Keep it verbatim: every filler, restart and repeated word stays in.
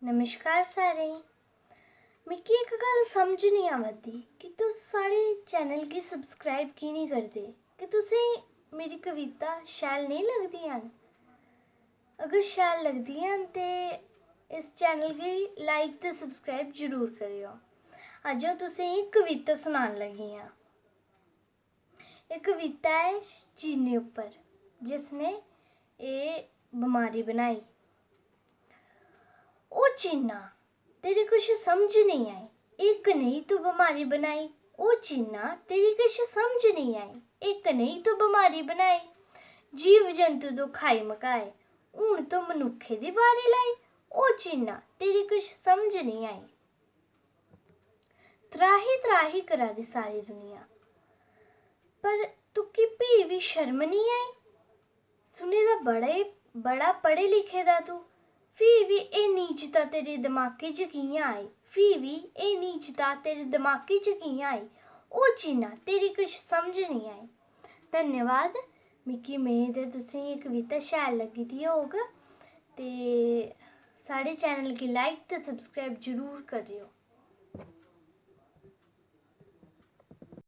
नमस्कार सारें गी। मिगी इक गल्ल समझ निं आवा दी कि तुस साढ़े चैनल गी सब्सक्राइब की निं करदे, कि तुसें मेरी कविता शैल नेईं लगदियां न? अगर शैल लगदियां न ते इस चैनल गी लाइक ते सब्सक्राइब जरूर करेओ। अज्ज अ'ऊं तुसें गी कविता सनान लगी आं। एह् कविता ऐ चीने उप्पर, जिसने एह् बमारी बनाई। ओ चीना, तेरी कुछ समझ नेईं आई, एह् कनेही तूं बमारी बनाई। ओ चीना, तेरी किश समझ नेईं आई, एह् कनेही तूं बमारी बनाई। जीव जंतु तूं खाई मकाए, हून तूं मनुक्खै दी बारी लाई। ओ चीना, तेरी किश समझ नेईं आई। त्राही त्राही करा दी सारी दुनिया, पर तुक्की फ्ही बी शर्म निं आई। सुने दा बड़ा बड़ा पढ़े लिखे दा तू, फ्ही बी एह् नीचता तेरे दमाकै च कि'यां आई? फ्ही बी एह् नीचता तेरे दमाकै च कि'यां आई? ओ चीना, तेरी किश समझ निं आई। धन्यवाद। मिगी मेद ऐ तुसें गी एह् कविता शैल लग्गी दी होग ते साढ़े चैनल गी लाइक ते सब्सक्राइब जरूर करेओ।